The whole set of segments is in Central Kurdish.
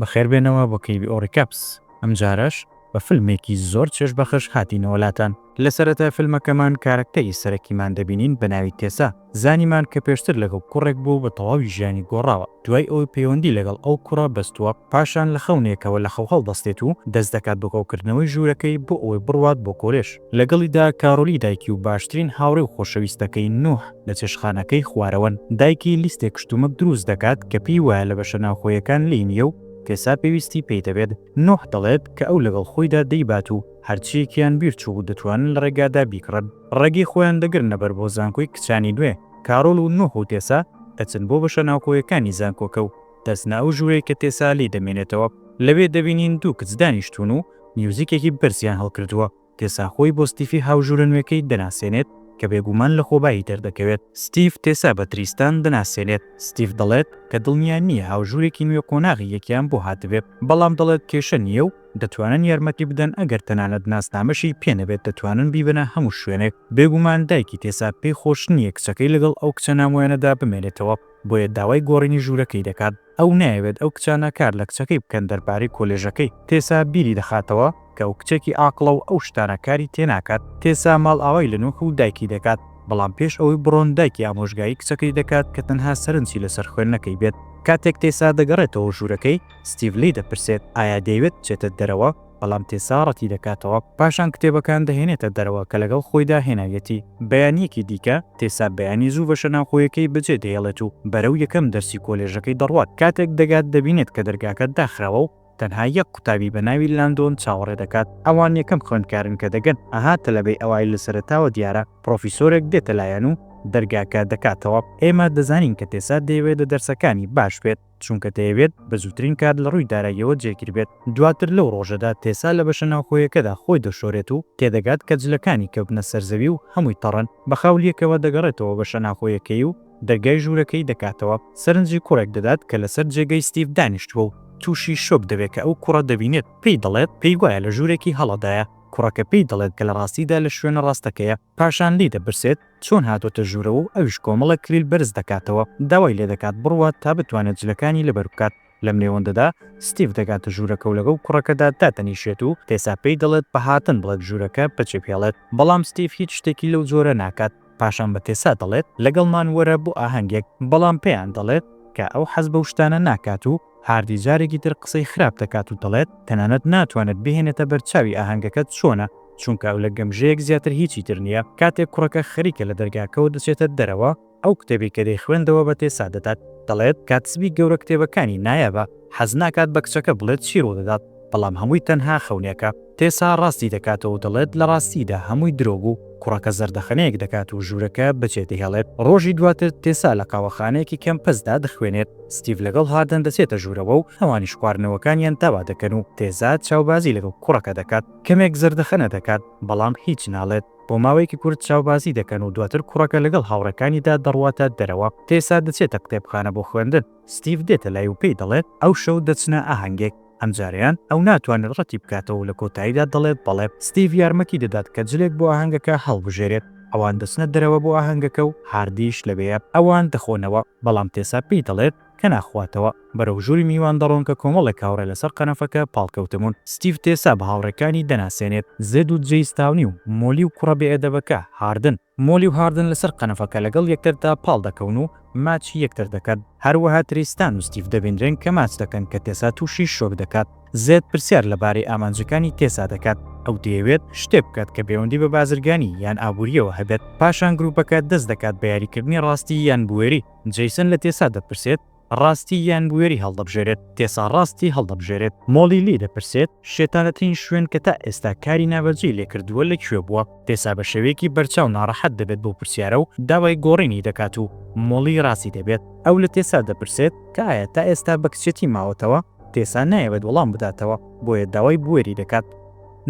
بەخێربێنەوە بۆ KBO Recaps، ئەمجارەش بە فلمێکی زۆر چێژبەخش هاتینەوە لاتان. لە سەرەتای فلمەکەمان کارەکتەری سەرەکیمان دەبینین بە ناوی تێسا، زانیمان کە پێشتر لەگەڵ کوڕێک بووە و بە تەواوی ژیانی گۆڕاوە دوای ئەوەی پەیوەندی لەگەڵ ئەو کوڕە بەستووە، پاشان لە خەونێکەوە لە خەو هەڵدەستێت و دەست دەکات بە کۆکردنەوەی ژوورەکەی بۆ ئەوەی بڕوات بۆ کۆلێژ. لەگەڵیدا کارۆلی دایکی و باشترین هاوڕێ و خۆشەویستەکەی نوح لە چێشتخانەکەی خوارەوەن. دایکی لیستێک شتومەک دروست دەکات کە پێی وایە لە بەشە ناوخۆیەکان لێی نییە و تێسا پێویستی پێی دەبێت. نوح دەڵێت کە ئەو لەگەڵ خۆیدا دەیبات و هەرچییەکیان بیر چووبوو دەتوانن لە ڕێگادا بیکڕن. ڕێگەی خۆیان دەگرنە بەر بۆ زانکۆی کچانی نوێ. کارۆل و نوح و تێسا دەچن بۆ بەشە ناوخۆیەکانی زانکۆکە و دەچنە ئەو ژوورەی کە تێسا لێی دەمێنێتەوە. لەوێ دەبینین دوو کچ دانیشتوون و میوزیکێکی بەرزیان هەڵکردووە. تێسا خۆی بۆ ستیفی هاوژوورە نوێکەی دەناسێنێت کە بێگومان لەخۆبایی دەردەکەوێت. ستیف تێسا بە تریستان دەناسێنێت. ستیف دەڵێت کە دڵنیا نییە هاوژوورێکی نوێ قۆناغی یەکیان بۆ هاتبێت، بەڵام دەڵێت کێشە نییە و دەتوانن یارمەتی بدەن ئەگەر تەنانەت ناسنامەشی پێ نەبێت دەتوانن بیبەنە هەموو شوێنێک. بێگومان دایکی تێسا پێی خۆش نییە کچەکەی لەگەڵ ئەو کچە نامۆیانەدا بمێنێتەوە، بۆیە داوای گۆڕینی ژوورەکەی دەکات. ئەو نایەوێت ئەو کچانە کار لە کچەکەی بکەن دەربارەی کۆلێژەکەی. تێسا بیری دەخاتەوە کە ئەو کچێکی ئاقڵە و ئەو شتانە کاری تێناکات. تێسا ماڵئاوای لە نوح و دایکی دەکات، بەڵام پێش ئەوەی بڕۆن دایکی ئامۆژگاری کچەکەی دەکات کە تەنها سەرنجی لەسەر خوێندنەکەی بێت. کاتێک تێسا دەگەڕێتەوە ژوورەکەی، ستیڤ لێی دەپرسێت ئایا دەیەوێت بچێتە دەرەوە؟ بەڵام تێسا ڕەتی دەکاتەوە. پاشان کتێبەکان دەهێنێتە دەرەوە کە لەگەڵ خۆیدا هێناویەتی. بەیانییەکی دیکە، تێسا بەیانی زوو بەشە ناوخۆیەکەی بەجێ دەهێڵێت و بەرەو یەکەم دەرسی کۆلێژەکەی دەڕوات. کاتێک دەگات دەبینێت کە دەرگاکە داخراوە و تەنها یەک قوتابی بە ناوی لاندۆن چاوەڕێ دەکات. ئەوان یەکەم خوێندکارن کە دەگەن. ئەها تەلەبەی ئەوایل لە سەرەتاوە دیارە. پڕۆفیسۆرێک دێتە لایان و دەرگاکە دەکاتەوە. ئێمە دەزانین کە تێسا دەیەوێت لە دەرسەکانی باش بێت. چونکە دەیەوێت بە زووترین کات لە ڕووی داراییەوە جێگیر بێت. دواتر لەو ڕۆژەدا تێسا لە بەشە ناوخۆیەکەدا خۆی دەشۆرێت و تێدەگات کە جلەکانی کەوتنە سەر زەوی و هەمووی تەڕن. بە خاولییەکەوە دەگەڕێتەوە بەشە ناوخۆیەکەی و دەرگای ژوورەکەی دەکاتەوە. سەرنجی کوڕێک دەدات کە لەسەر جێگەی ستیڤ دانیشتووە و تووشی شۆک دەبێت کە ئەو کوڕە دەبینێت. پێی دەڵێت پێی وایە لە ژوورێکی هەڵەدایە. کوڕەکە پێی دەڵێت کە لە ڕاستیدا لە شوێنە ڕاستەکەیە. پاشان لێی دەپرسێت چۆن هاتۆتە ژوورەوە و ئەویش کۆمەڵێک کلیل بەرز دەکاتەوە، داوای لێدەکات بڕوات تا بتوانێت جلەکانی لەبەر بکات. لەم نێوەندەدا ستیڤ دەگاتە ژوورەکە و لەگەڵ کوڕەکەدا دادەنیشێت و تێسا پێی دەڵێت بە هاتن بڵێت ژوورەکە بەجێبهێڵێت، بەڵام ستیڤ هیچ شتێکی لەو جۆرە ناکات. پاشان بە تێسا دەڵێت لەگەڵمان وەرە بۆ ئاهەنگێک، بەڵام پێیان دەڵێت کە ئەو حەز بەو شتانە ناکات و هاردی جارێکی تر قسەی خراپ دەکات و دەڵێت تەنانەت ناتوانێت بهێنێتە بەرچاوی ئاهەنگەکە چۆنە چونکە ئەو لە گەمژەیەک زیاتر هیچی تر نییە. کاتێک کوڕەکە خەریکە لە دەرگاکەوە دەچێتە دەرەوە ئەو کتێبەی کە دەیخوێندەوە بە تێسا دەدات دەڵێت گاتسبی گەورە کتێبەکانی نایابە حەز ناکات بە کچەکە بڵێت چی ڕوودەدات بەڵام هەمووی تەنها خەونێکە. تێسا ڕاستی دەکاتەوە و دەڵێت لە ڕاستیدا هەمووی درۆ بوو، کوڕەکە زەردەخەنەیەک دەکات و ژوورەکە بەجێ دەهێڵێت. ڕۆژی دواتر تێسا لە قاوەخانەیەکی کەمپەسدا دەخوێنێت، ستیڤ لەگەڵ هاردن دەچێتە ژوورەوە و ئەوانیش خواردنەوەکانیان داوا دەکەن و تێسا چاوبازی لەگەڵ کوڕەکە دەکات. کەمێک زەردەخەنە دەکات، بەڵام هیچ ناڵێت. بۆ ماوەیەکی کورت چاوبازی دەکەن و دواتر کوڕەکە لەگەڵ هاوڕێکانیدا دەڕواتە دەرەوە. تێسا دەچێتە قوتێبخانە بۆ خوێندن. ستیڤ دێتە لای و پێی دەڵێت ئەو شەو دەچنە ئاهەنگێک، ئەمجارەیان ئەو ناتوانێت ڕەتی بکاتەوە و لە کۆتاییدا دەڵێت بەڵێ. ستیڤ یارمەتی دەدات کە جلێک بۆ ئاهەنگەکە هەڵبژێرێت. ئەوان دەچنە دەرەوە بۆ ئاهەنگەکە و هاردیش لەوێیە. ئەوان دەخۆنەوە، بەڵام تێسا پێی دەڵێت کە ناخواتەوە. بەرەو ژووری میوان دەڕۆن کە کۆمەڵێک هاوڕێ لەسەر قەنەفەکە پاڵکەوتبوون. ستیڤ تێسا بە هاوڕێکانی دەناسێنێت، زێد و جەیس تاونی و مۆلی و کوڕە بێئەدەبەکە، هاردن. مۆلی و هاردن لەسەر قەنەفەکە لەگەڵ یەکتردا پاڵ دەکەون و ماچی یەکتر دەکەن. هەروەها تریستان و ستیڤ دەبینرێن کە ماچ دەکەن کە تێسا تووشی شۆک دەکات. زێد پرسیار لەبارەی ئامانجەکانی تێسا دەکات. ئەو دەیەوێت شتێک بکات کە پەیوەندی بە بازرگانی یان ئابوورییەوە هەبێت. پاشان گرووپەکە دەست دەکات بە یاریکردنی ڕاستی یان بوێری. جەیسن لە تێسا دەپرسێت ڕاستی یان بوێری هەڵدەبژێرێت، تێسا ڕاستی هەڵدەبژێرێت. مۆڵی لێی دەپرسێت، شێتانەترین شوێن کە تا ئێستا کاری نابەجێی لێکردووە لە کوێ بووە؟ تێسا بە شێوەیەکی بەرچاو ناڕەحەت دەبێت بەو پرسیارە و داوای گۆڕینی دەکات و مۆڵی ڕازی دەبێت. ئەو لە تێسا دەپرسێت کە ئایا تا ئێستا بە کچێتی ماوەتەوە؟ تێسا نایەوێت وەڵام بداتەوە، بۆیە داوای بوێری دەکات.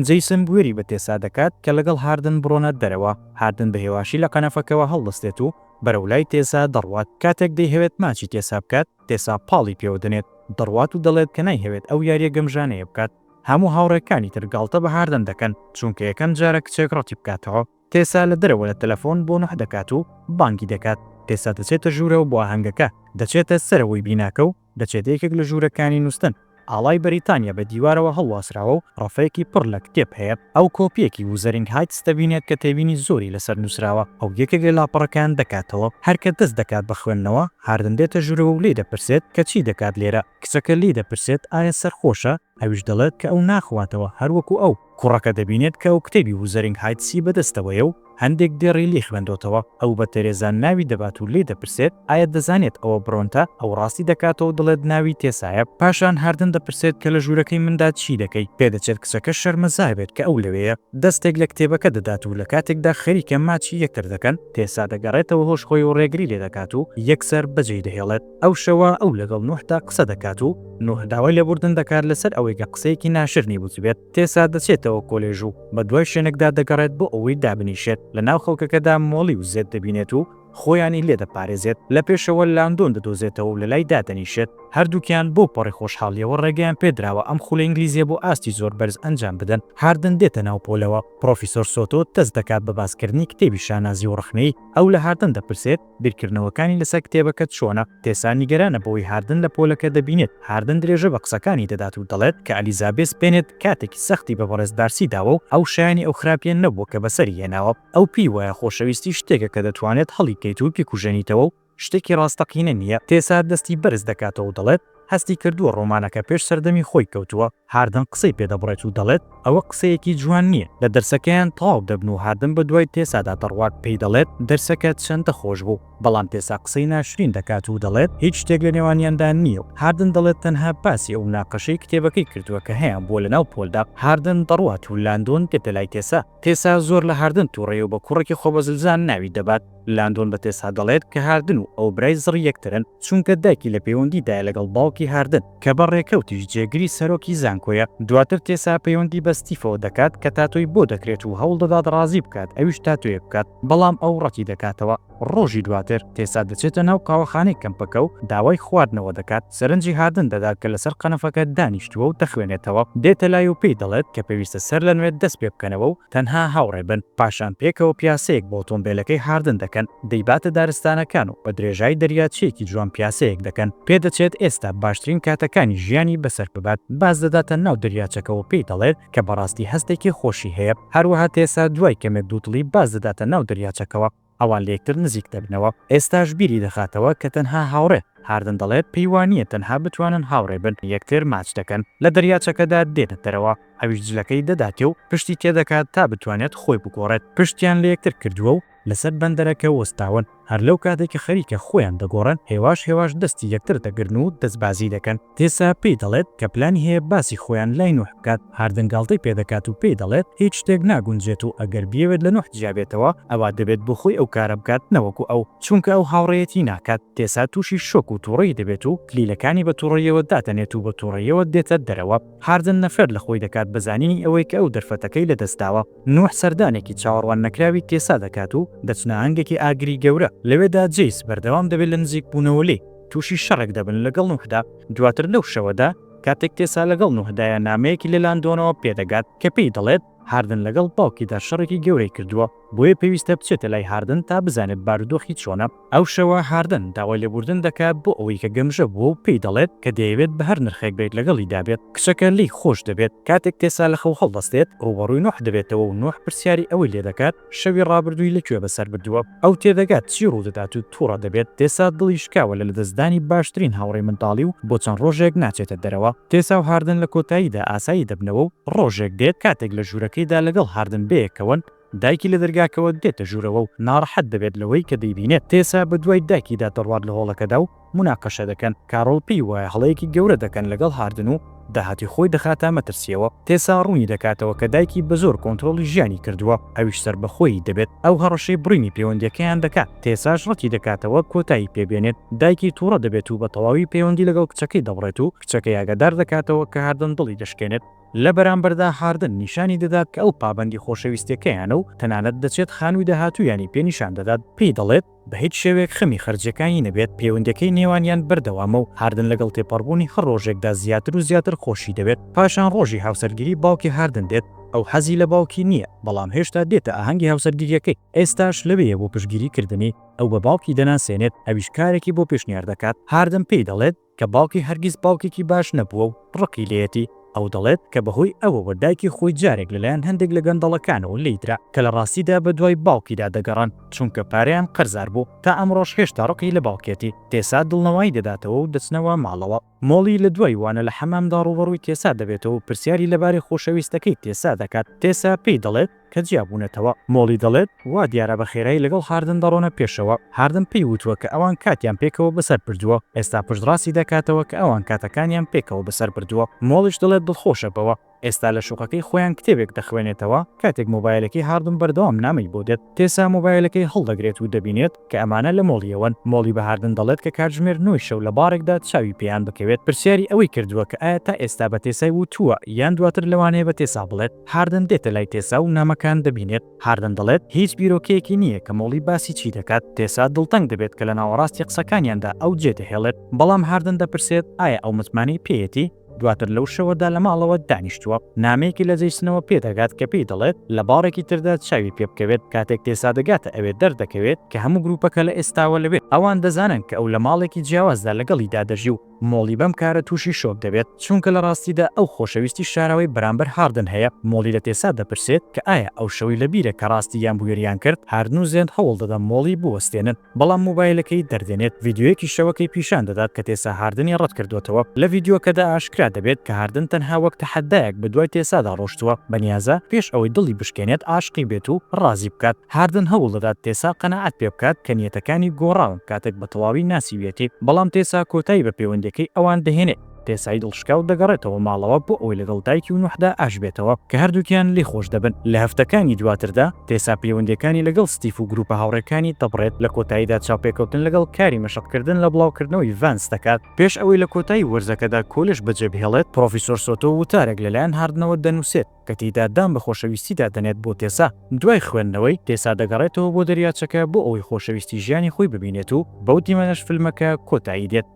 جەیسن بوێری بە تێسا دەکات کە لەگەڵ هاردن بڕۆنە دەرەوە. هاردن بە هێواشی لە قەنەفەکەوە هەڵدەستێت و بەرەو لای تێسا دەڕوات، کاتێک دەیهەوێت ماچی تێسا بکات، تێسا پاڵی پێوە دەنێت، دەڕوات و دەڵێت کە نایهەوێت ئەو یاریە گەمژانەیە بکات. هەموو هاوڕێکانی تر گاڵتە بە هاردن دەکەن، چونکە یەکەم جارە کچێک ڕەتی بکاتەوە. تێسا لە دەرەوە لە تەلەفۆن بۆ نوح دەکات و بانگی دەکات. تێسا دەچێتە ژوورەوە بۆ ئاهەنگەکە، دەچێتە سەرەوەی بیناکە و دەچێتە یەکێک لە ژوورەکانی نوستن. ئاڵای بەریتانیا بە دیوارەوە هەڵواسراوە و ڕەفەیەکی پڕ لە کتێب هەیە. ئەو کۆپییەکی Wuthering Heights دەبینێت کە تێبینی زۆری لەسەر نووسراوە. ئەو یەکێک لە لاپەڕەکان دەکاتەوە. هەر کە دەست دەکات بە خوێندنەوە، هاردن دێتە ژوورەوە و لێی دەپرسێت کە چی دەکات لێرە. کچەکە لێی دەپرسێت ئایا سەرخۆشە؟ ئەویش دەڵێت کە ئەو ناخواتەوە هەر وەکو ئەو. کوڕەکە دەبینێت کە ئەو کتێبی Wuthering Heights ی بەدەستەوەیە و هەندێک دێڕی لێی خوێندۆتەوە. ئەو بە تێرێزا ناوی دەبات و لێی دەپرسێت ئایا دەزانێت ئەوە برۆنتە؟ ئەو ڕاستی دەکاتەوە و دەڵێت ناوی تێسایە. پاشان هاردن دەپرسێت کە لە ژوورەکەی مندا چی دەکەی؟ پێدەچێت کچەکە شەرمەزار بێت کە ئەو لەوێیە. دەستێک لە کتێبەکە دەدات و لە کاتێکدا خەریکە ماچی یەکتر دەکەن، تێسا دەگەڕێتەوە هۆش خۆی و ڕێگری لێدەکات و یەکسەر بەجێی دەهێڵێت. ئەو شەوە ئەو لەگەڵ نوحدا قسە دەکات و نوح داوای لێبوردن دەکات لەسەر ئەوەی کە قسەیەکی ناشرنی وتبێت. تێسا دەچێتەوە کۆلێژ و بەدوای شوێنێکدا دەگەڕێت بۆ ئەوەی دابنیشێت. لەناو خەڵکەکەدا مۆڵی و زێد دەبینێت و خۆیانی لێ دەپارێزێت. لە پێشەوە لاندۆن دەدۆزێتەوە و لەلای دادەنیشێت. هەردووکیان بەو پەڕی خۆشحاڵییەوە ڕێگەیان پێدراوە ئەم خولە ئینگلیزییە بۆ ئاستی زۆر بەرز ئەنجام بدەن. هاردن دێتە ناو پۆلەوە. پڕۆفیسۆر سۆتۆ دەست دەکات بە باسکردنی کتێبی شانازی و ڕەخنەیی. ئەو لە هاردن دەپرسێت بیرکردنەوەکانی لەسەر کتێبەکە چۆنە؟ تێسا نیگەرانە بەوەی هاردن لە پۆلەکە دەبینێت. هاردن درێژە بە قسەکانی دەدات و دەڵێت کە ئەلیزابێس بێنێت کاتێکی سەختی بە بەڕێز دارسی داوە و ئەو شایەنی ئەو خراپییە نەبووە کە بەسەری هێناوە. ئەو پێی وایە خۆشەویستی شتێکە کە دەتوانێت هەڵیکەیت و بیکوژێنیتەوە و شتێکی ڕاستەقینە نییە. تێسا دەستی بەرز دەکاتەوە و دەڵێت هەستی کردووە ڕۆمانەکە پێش سەردەمی خۆی کەوتووە. هاردن قسەی پێ دەبڕێت و دەڵێت ئەوە قسەیەکی جوان نییە. لە دەرسەکەیان تەواو دەبن و هاردن بە دوای تێسادا دەڕوات، پێی دەڵێت دەرسەکە چەندە خۆش بوو. بەڵام تێسا قسەی ناشرین دەکات و دەڵێت هیچ شتێک لە نێوانیاندا نییە و هاردن دەڵێت تەنها باسی ئەو مناقەشەی کتێبەکەی کردووە کە هەیانبووە لەناو پۆلدا. هاردن دەڕوات و لاندۆن دێتە لای تێسا. تێسا زۆر لە هاردن توڕەیە و بە کوڕێکی خۆبەزلزان ناوی دەبات. لاندۆن بە تێسا دەڵێت کە هاردن و ئەو برای زڕی یەکترن، چونکە دایکی لە پەیوەندیدایە لەگەڵ باوکی هاردن، کە بە ڕێکەوتیش جێگری سەرۆکی زانکۆیە. دواتر تێسا پەیوەندی بە ستیفەوە دەکات کە تاتۆی بۆ دەکرێت و هەوڵدەدات ڕازی بکات ئەویش تاتۆیەک بکات، بەڵام ئەو ڕەتی دەکاتەوە. ڕۆژی دواتر تێسا دەچێتە ناو قاوەخانەی کەمپەکە و داوای خواردنەوە دەکات، سەرنجی هاردن دەدات کە لەسەر قەنەفەکە دانیشتووە و دەخوێنێتەوە. دێتە لای و پێی دەڵێت کە پێویستە سەرلەنوێ دەست پێ بکەنەوە و تەنها هاوڕێ بن. پاشان پێکەوە پیاسەیەک بۆ ئۆتۆمبێلەکەی هاردن دەکەن، دەیباتە دارستانەکان و بە درێژای دەریاچەیەکی جوان پیاسەیەک دەکەن. پێدەچێت ئێستا باشترین کاتەکانی ژیانی بەسەر ببات. باز دەداتە ناو دەریاچەکە و پێی دەڵێت کە بەڕاستی هەستێکی خۆشی هەیە. هەروەها تێسا دوای کەمێک دوودڵی باز دەداتە ناو دەریاچەکەوە. ئەوان لە یەکتر نزیک دەبنەوە. ئێستاش بیری دەخاتەوە کە تەنها هاوڕێ. هاردن دەڵێت پێی وانییە تەنها بتوانن هاوڕێ بن، یەکتر ماچ دەکەن. لە دەریاچەکەدا دێنە دەرەوە. ئەویش جلەکەی دەداتێ و پشتی تێدەکات تا بتوانێت خۆی بگۆڕێت. پشتیان لە یەکتر کردووە و لەسەر بەندەرەکە وەستاون. هەر لەو کاتەی کە خەریکە خۆیان دەگۆڕن، هێواش هێواش دەستی یەکتر دەگرن و دەستبازی دەکەن. تێسا پێی دەڵێت کە پلانی هەیە باسی خۆیان لای نوح بکات. هاردن گاڵتەی پێ دەکات و پێی دەڵێت هیچ شتێک ناگونجێت و ئەگەر بیەوێت لە نوح جیابێتەوە ئەوا دەبێت بۆ خۆی ئەو کارە بکات نەوەکو ئەو، چونکە ئەو هاوڕێیەتی ناکات. تێسا تووشی شۆک و توڕەیی دەبێت و کلیلەکانی بە توڕەییەوە دادەنێت و بە توڕەییەوە دێتە دەرەوە. هاردن نەفرەت لە خۆی دەکات بە زانینی ئەوەی کە ئەو دەرفەتەکەی لەدەست داوە. نوح سەردانێکی چاوەڕوان نەکراوی تێسا دەکات و دەچنە ئاهەنگێکی ئاگری گەورە، لەوێدا جەیس بەردەوام دەبێت لە نزیکبوونەوە لێی، تووشی شەڕێک دەبن لەگەڵ نوحدا، دواتر لەو شەوەدا کاتێک تێسا لەگەڵ نوحدایە نامەیەکی لە لاندۆنەوە پێدەگات کە پێی دەڵێت هاردن لەگەڵ باوکیدا شەڕێکی گەورەی کردووە بۆیە پێویستە بچێتە لای هاردن تا بزانێت بارودۆخی چۆنە. ئەو شەوە هاردن داوای لێبوردن دەکات بۆ ئەوەی کە گەمژە بووە و پێی دەڵێت کە دەیەوێت بە هەر نرخێک بێت لەگەڵیدا بێت. کچەکە لێی خۆش دەبێت. کاتێک تێسا لە خەو هەڵدەستێت، ڕووبەڕووی نوح دەبێتەوە و نوح پرسیاری ئەوەی لێدەکات شەوی ڕابردووی لە کوێ بەسەر بردووە. ئەو تێدەگات چی ڕوودەدات و توڕە دەبێت. تێسا دڵی شکاوە لە لەدەستدانی باشترین هاوڕێی منداڵی و بۆ چەند ڕۆژێک ناچێتە دەرەوە. تێسا و هاردن لە کۆتاییدا ئاسایی دەبنەوە و ڕۆژێک دێت کاتێک لە ژوورەکەیدا لەگەڵ هاردن بەیەکەوەن، دایکی لە دەرگاکەوە دێتە ژوورەوە و ناڕەحەت دەبێت لەوەی کە دەیبینێت. تێسا بە دوای دایکیدا دەڕوات لە هۆڵەکەدا و موناقەشە دەکەن. کارۆڵ پێی وایە هەڵەیەکی گەورە دەکەن لەگەڵ هاردن و داهاتووی خۆی دەخاتە مەترسییەوە. تێسا ڕوونی دەکاتەوە کە دایکی بە زۆر کۆنترۆڵی ژیانی کردووە، ئەویش سەربەخۆیی دەبێت. ئەو هەڕەشەی بڕینی پەیوەندییەکەیان دەکات. تێساش ڕەتی دەکاتەوە کۆتایی پێ بێنێت. دایکی تووڕە دەبێت و بە تەواوی پەیوەندی لەگەڵ کچەکەی دەبڕێت و کچەکەی ئاگادار دەکاتەوە کە هاردن دڵی دەشکێنێت. لە بەرامبەردا هاردن نیشانی دەدات کە ئەو پابەندی خۆشەویستیەکەیانە و تەنانەت دەچێت خانووی داهاتوویانی پێ نیشان دەدات، پێی دەڵێت بە هیچ شێوەیەک خەمی خەرجیەکانی نەبێت، پەیوەندیەکەی نێوانیان بەردەوامە و هاردن لەگەڵ تێپەڕبوونی هەر ڕۆژێکدا زیاتر و زیاتر خۆشی دەوێت. پاشان ڕۆژی هاوسەرگیری باوکی هاردن دێت، ئەو حەزی لە باوکی نییە، بەڵام هێشتا دێتە ئاهەنگی هاوسەرگیرییەکەی. ئێستاش لەوێیە بۆ پشتگیری کردنی. ئەو بە باوکی دەناسێنێت، ئەویش کارێکی بۆ پێشنیار دەکات. هاردن پێی دەڵێت کە باوکی هەرگیز باوکێکی باش نەبووە و ڕقی لێیەتی. ئەو دەڵێت کە بەهۆی ئەوەوە دایکی خۆی جارێک لەلایەن هەندێک لە گەندەڵەکانەوە لێیدرا کە لە ڕاستیدا بەدوای باوکیدا دەگەڕان چونکە پارەیان قەرزار بوو. تا ئەمڕۆش هێشتا ڕقی لە باوکیەتی. تێسا دڵنەوایی دەداتەوە و دەچنەوە ماڵەوە. مۆڵی لە دوای وانە لە حەمامدا ڕووبەڕووی تێسا دەبێتەوە و پرسیاری لەبارەی خۆشەویستەکەی تێسا دەکات. تێسا پێی دەڵێت کە جیابوونەتەوە. مۆڵی دەڵێت وا دیارە بە خێرایی لەگەڵ هاردن دەڕۆنە پێشەوە. هاردن پێی وتووە کە ئەوان کاتیان پێکەوە بەسەر بردووە. ئێستا پشتڕاستی دەکاتەوە کە ئەوان کاتەکانیان پێکەوە بەسەر بردووە. مۆڵیش دەڵێت دڵخۆشە بەوە. ئێستا لە شوقەکەی خۆیان کتێبێک دەخوێنێتەوە، کاتێک مۆبایلەکەی هاردن بەردەوام نامەی بۆ دێت، تێسا مۆبایلەکەی هەڵدەگرێت و دەبینێت کە ئەمانە لە مۆڵیەوەن، مۆڵی بە هاردن دەڵێت کە کاتژمێر نۆی شەو لە باڕێکدا چاوی پێیان بکەوێت، پرسیاری ئەوەی کردووە کە ئایا تا ئێستا بە تێسای وتووە یان دواتر لەوانەیە بە تێسا بڵێت، هاردن دێتە لای تێسا و نامەکان دەبینێت، هاردن دەڵێت هیچ بیرۆکەیەکی نییە کە مۆڵی باسی چی دەکات، تێسا دڵتەنگ دەبێت کە لە ناوەڕاستی قسەکانیاندا ئەو جێدەهێڵێت، بەڵام هاردن دەپرسێت ئایا ئەو متمانەی پێیەتی؟ دواتر لەو شەوەدا لە ماڵەوە دانیشتووە، نامەیەکی لە جەیسنەوە پێدەگات کە پێی دەڵێت لە باڕێکی تردا چاوی پێبکەوێت، کاتێک تێسا دەگاتە ئەوێ دەردەکەوێت کە هەموو گروپەکە لە ئێستاوە لەوێن، ئەوان دەزانن کە ئەو لە ماڵێکی جیاوازدا لەگەڵیدا دەژی و مۆڵی بەم کارە تووشی شۆک دەبێت، چونکە لە ڕاستیدا ئەو خۆشەویستی شاراوەی بەرامبەر هاردن هەیە، مۆڵی لە تێسا دەپرسێت کە ئایا ئەو شەوەی لەبیرە کە ڕاستی یان بوێریان کرد، هاردن و زێند هەوڵ دەدەن مۆڵی بوەستێنن. بەڵام مۆبایلەکەی دەردێنێت، ڤیدیۆیەکی شەوەکەی پیشان دەدات کە تێسا هاردنی ڕەتکردووەتەوە. لە ڤیدیۆکەدا ئاشکرا دەبێت کە هاردن تەنها وەک تەحەدایەک بەدوای تێسادا ڕۆشتووە، بەنیازە پێش ئەوەی دڵی بشکێنێت عاشقی بێت و ڕازی بکات. هاردن هەوڵدەدات تێسا قەناعەت پێبکات کە نیەتەکانی گۆڕاون کاتێک بەتەواوی ناسیویەتی، بەڵام تێسا کۆتایی بە پەیوەندیەکەی ئەوان دەهێنێت. تێسای دڵشکاو دەگەڕێتەوە ماڵەوە بۆ ئەوەی لەگەڵ دایکی و نوحدا ئاش بێتەوە، کە هەردووکیان لێی خۆش دەبن. لە هەفتەکانی دواتردا، تێسا پەیوەندییەکانی لەگەڵ ستیف و گروپە هاوڕێکانی دەبڕێت، لە کۆتاییدا چاوپێکەوتن لەگەڵ کاری مەشقکردن لە بڵاوکردنەوەی ڤانس دەکات. پێش ئەوەی لە کۆتایی وەرزەکەدا کۆلێژ بەجێبهێڵێت، پرۆفیسۆر سۆتۆ وتارێک لەلایەن هاردنەوە دەنووسێت کە تێیدا دان بە خۆشەویستیدا دەنێت بۆ تێسا. دوای خوێندنەوەی، تێسا دەگەڕێتەوە بۆ دەریاچەکە بۆ ئەوەی خۆشەویستی ژیانی خۆی ببینێت و بەو دیمەنەش فیلمەکە کۆتایی دێت.